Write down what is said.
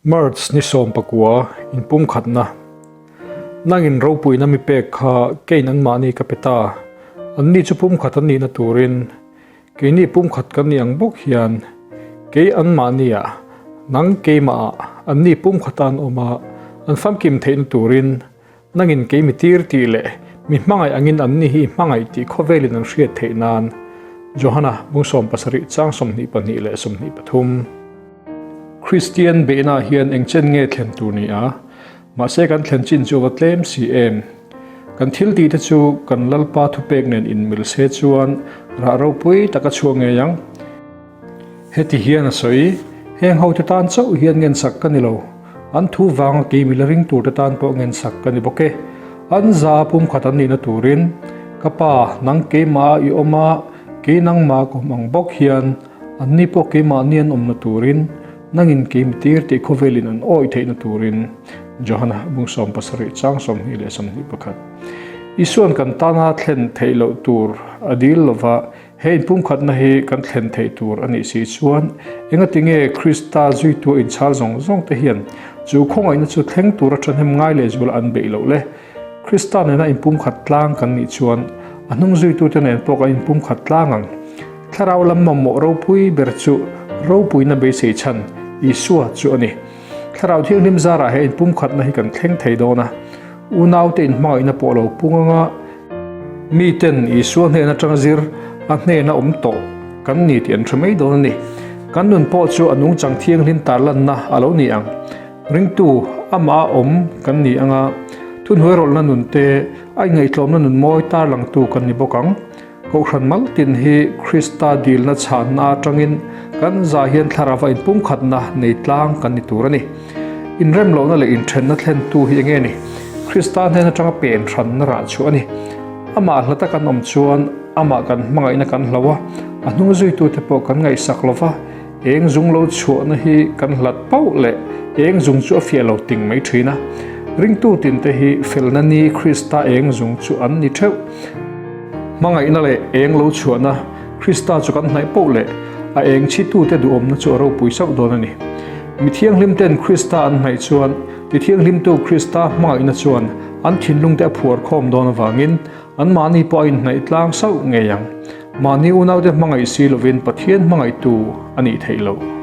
March ni 19 inpumkhatna. Nangin ropuina mi pek kha keiin anmahni ka pe ta. Anni chu pumkhat an nihna turin keini pumkhat kan nih ang bawk hian kei anmahniah, nang keimahah anni pumkhata an awm a, an famkim theihna turin Nangin kei mi tir tih leh mi hmangaih angin anni hi i hmangaih tih khawvelin an hriat theih nan Johana bung 70 chang 22 leh 23. Kristian beihnaah hian eng chen nge thlen tur ni a? Mahse kan thlen chin chu a va tlem si em? Kan thil tih te chu kan Lalpa thupek nen inmil se chuan rah ropui tak a chhuak ngei ang. Heti hian a sawi, Heng hote tan chauh hian ngensak ka ni lo, an thu vanga kei mila ring turte tan pawh ngensak ka ni bawk e. An za pumkhat an nihna turin, Ka pa, nang keimah i awm a, kei nangmah ka awm ang bawk hian, anni pawh keimahni an awmna turin, nangin kei mi tir tih khawvelin an awih theihna turin. Johana bung 70 chang 20 leh 21. Isuan kan tana thlen theih loh tur a dil lova, He inpumkhatna hi kan thlen theih tur a nih si chuan engati nge Krista zuitua inchhal zawng zawng te hian chu khawngaihna chu thleng tura thahnem ngai leh zuala an beih loh le? Krista nena inpumkhat tlang kan nih chuan a hnung zuitute nen pawh kan inpumkhat tlang ang. Thlarau lam mamawh ropui ber chu ropuina beisei chhan Isua chu a ni. Thlarau Thianghlim zarah he inpumkhatna hi kan thleng thei dawn a. Unaute inhmangaihna pawh lo pung anga miten Isua hnen atanga zir a hnena awm tawh kan ni tih an hre mai dawn a ni. Kan nun pawh chu a nungchang thianghlim tarlanna a lo ni ang. Ringtu amah a awm kan ni anga thunhnuai rawlhna nun te, a inngaihtlawmna nun mawi tarlangtu kan ni bawk ang. Kohhran mal tin hi Krista dilna chhanna atangin kan zah hian thlarava inpumkhatna nei tlang kan ni tur a ni. Inremlohna leh inthenna thlentu hi enge ni? Krista hnen atanga pen hranna rah chhuah a ni. Amah hlata kan awm chuan amah kan hmangaihna kan hlo a, a hnung zuitute pawh kan ngaihsak lo va, eng zung lo chhuahna hi kan hlat pauh leh eng zung chu a fiah lo ting mai thin a. Ringtu tinte hi felna ni Krista eng zung chu an ni theuh. Hmangaihna leh eng lo chhuahna Krista chu kan hnaih poh leh a eng chhitute duhawmna chu a ropui sauh dawn a ni. Mi thianghlimten Krista an hnaih chuan tithianghlimtu Krista hmangaihna chuan an thinlungte a phuar khawm dawn avangin anmahni pawh a inhnaih tlang sauh ngei ang. Mahni unaute hmangaih si lovin Pathian hmangaihtu a nih theih loh.